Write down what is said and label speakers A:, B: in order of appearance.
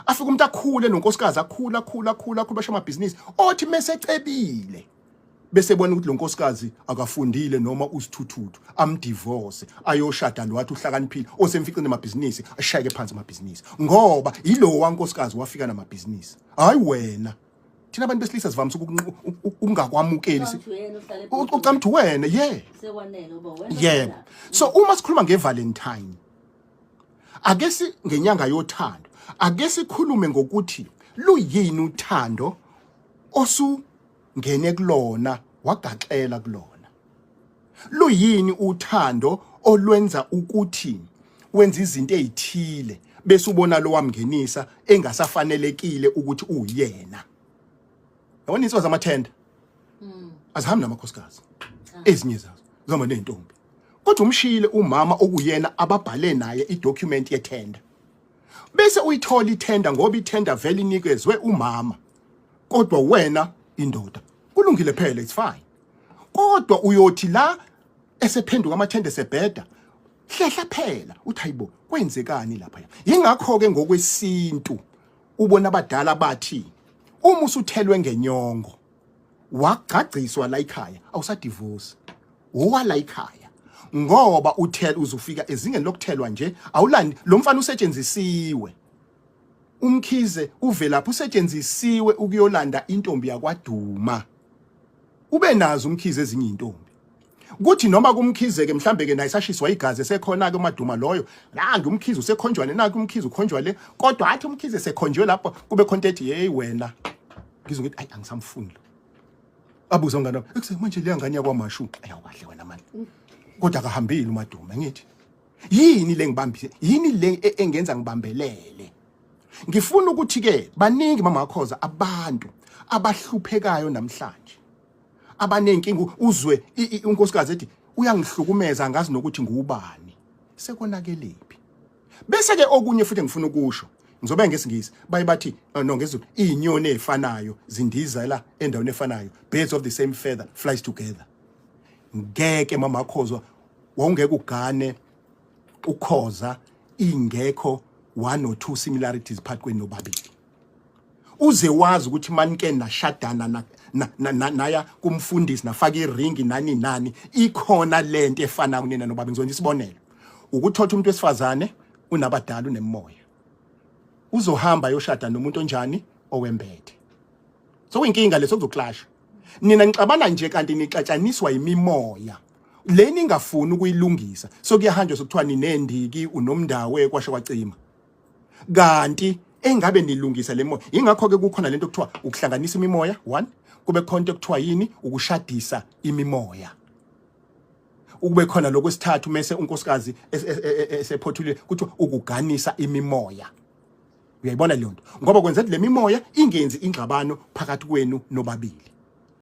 A: Afike umuntu akhule nonkosikazi, akhula akhula akhula akhula, basho amabhizinisi, othi mesecebile bese bona ukuthi lo nkosikazi akafundile noma usithuthuthu, amdivorce, ayoshada lo wathi uhlakaniphile osemficini amabhizinisi, ashayeke phansi amabhizinisi, ngoba yilowo wankosikazi wafika namabhizinisi, hayi wena. Thina abantu besilisa sivamise ukungakwamukeli, ucamthi wena ye
B: sekwanele uba wena.
A: Yebo. So uma sikhuluma ngeValentine, ake si ngenyanga yothando, ake sikhulume ngokuthi luyini uthando osungene kulona, wagaxela kulona. Luyini uthando olwenza ukuthi wenza izinto ezithile bese ubona lo wamngenisa engasafanelekile ukuthi uyena? Yabona, insizwa zamathenda azihambi namakhosikazi, ezinye zazo zihamba nezintombi, kodwa umshiyile umama okuyena ababhale naye idocument yethenda, bese uyithola ithenda, ngoba ithenda vele inikezwe umama, kodwa wena indoda, kulungile phela, it's fine. Kodwa uyothi la esephenduka amathende sebheda, hlehla phela, uthi hayibo, kwenzekani lapha? Yingakho ke ngokwesintu ubona abadala bathi uma usuthelwe ngenyongo, wagcagciswa la ekhaya, awusadivorce, owala ekhaya, ngoba uthel uzufika ezingeni lokuthelwa nje, awulandi lo mfana usetshenzisiwe. Umkhize uvelaphi? Usetshenzisiwe ukuyolanda intombi yakwaduma. Ube nazo umkhize ezinye intombi, kuthi noma kumkhize ke mhlambe ke naye sashiswa igazi, esekhona ke umaduma loyo la umkhize usekhonjwane, nakho umkhize ukhonjwa le, kodwa athi umkhize sekhonjwe lapho, kube khona ethi, "Hey wena," ngizwe ngithi, "Ayi, angisamfuni lo." Abuza umngane wami ekuse manje, leya ngane yakwamashu ayawukahle wena mani, kodwa akahambile umaduma. Ngithi yini le ngibambise, yini le engenza ngibambelele? Ngifuna ukuthi ke baningi, mama Khoza, abantu abahluphekayo namhlanje, abanenkinga. Uzwe unkosikazi ethi, "Uyangihlukumeza, angazi nokuthi ngubani." Sekonakelephi? Bese ke okunye futhi engifuna ukusho, ngizobe ngesingisi baye bathi, no, ngesiZulu, izinyoni ezifanayo zindizela endaweni efanayo, birds of the same feather flies together. Ngeke, mama Khozwa, wawungeke ugane ukhoza ingekho one or two similarities phakathi kwenu nobabili, uze wazi ukuthi manike nashadana naya kumfundisi, nafaka iringi, nani nani, ikhona lento efana kunina nobabili. Ngizonje isibonelo, ukuthatha umuntu wesifazane unabadala, unemoya, uzohamba yoshada nomuntu onjani? Owembethe. So kuyinkinga leso, kuzoclasha. Nina nixabana nje kanti nixatshaniswa imimoya le ningafuni ukuyilungisa. So kuyahanjwa, sokuthiwa ninendiki, unomndawe, kwasho kwacima, kanti engabe nilungisa le moya. Ingakho ke kukhona lento okuthiwa ukuhlanganisa imimoya one, kube khona into ekuthiwa yini, ukushadisa imimoya, ukube khona lokwesithathu mase unkosikazi esephothulile, kuthiwa ukuganisa imimoya. Uyayibona leyo nto? Ngoba kwenza le mimoya ingenzi ingxabano phakathi kwenu nobabili.